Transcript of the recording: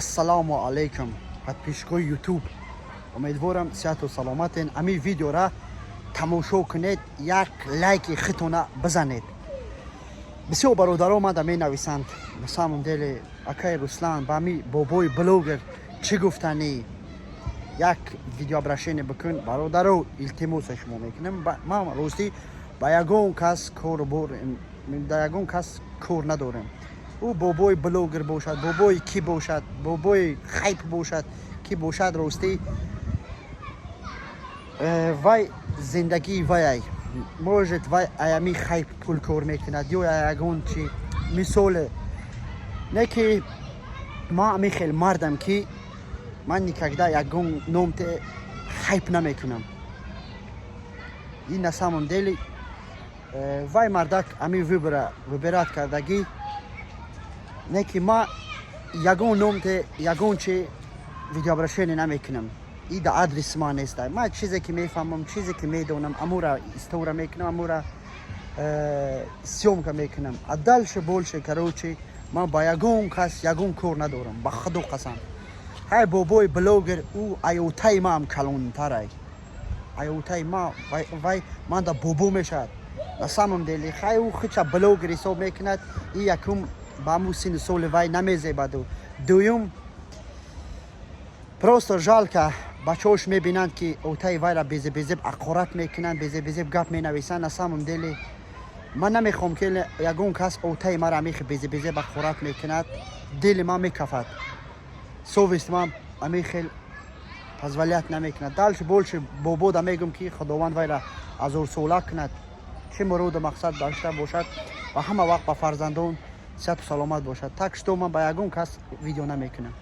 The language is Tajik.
Ассалому алайкум, подписчикои Ютуб. Умедворам, сиҳату саломатен. Ами видеора тамошо кунед, як лайки хитона бизанед. Бисёр бародаро омада менависанд: на самом деле, акай Руслан, ба ами бобои блогер чӣ гуфтанӣ, як видеообращение бикун. Бародаро, илтимоса шумо мекунем. Ман ростӣ ба ягон кас кору бор, да ягон кас кор надорем. Ӯ бобои блогер бошад, бобои кӣ бошад, бобои хайп бошад, кӣ бошад, ростӣ, вай зиндагии вайай. Может, вай аями хайп пул кор мекунад ё ягон чи, мисоле. Не ки ман ами хел мардам, ки ман никогда ягон номте хайп намекунам. И на самом деле вай мардак ами выбора выбирать кардагӣ. Не ки ма ягон номте, ягон чи видеообращение намекунам. И да адрес ма неста. Ма чизе ки мефаҳмам, чизе ки медонам, амура истора мекунам, амура съёмка мекунам. А дальше больше, короче, ман ба ягон кас ягон кор надорам, ба Худо қасам. Ҳай, бобои блогер, ӯ аётаи маам калонтарай, аётаи ма вай манда бобо мешавад. На самом деле, хай, ӯ хича блогер ҳисоб мекунад. И якум, ба ҳамун синну соли вай намезебаду, дуюм, просто жалко, бачаҳош мебинанд, ки отаи вайра безеб-безеб ақорат мекунанд, безеб-безеб гап менависанд. На самом деле, ман намехоҳам, ки ягон кас отаи мара амихи безеб-безеб ақорат мекунад. Дили ман мекафад, совесть ман амихел позволять намекунад. Дальше больше бобода мегӯм, ки Худованд вайра ҳазорсола кунад, чӣ муроду мақсад дошта бошад ва ҳама вақт ба фарзандон сиҳату саломат бошад. Так что ман ба ягон кас видео намекунам.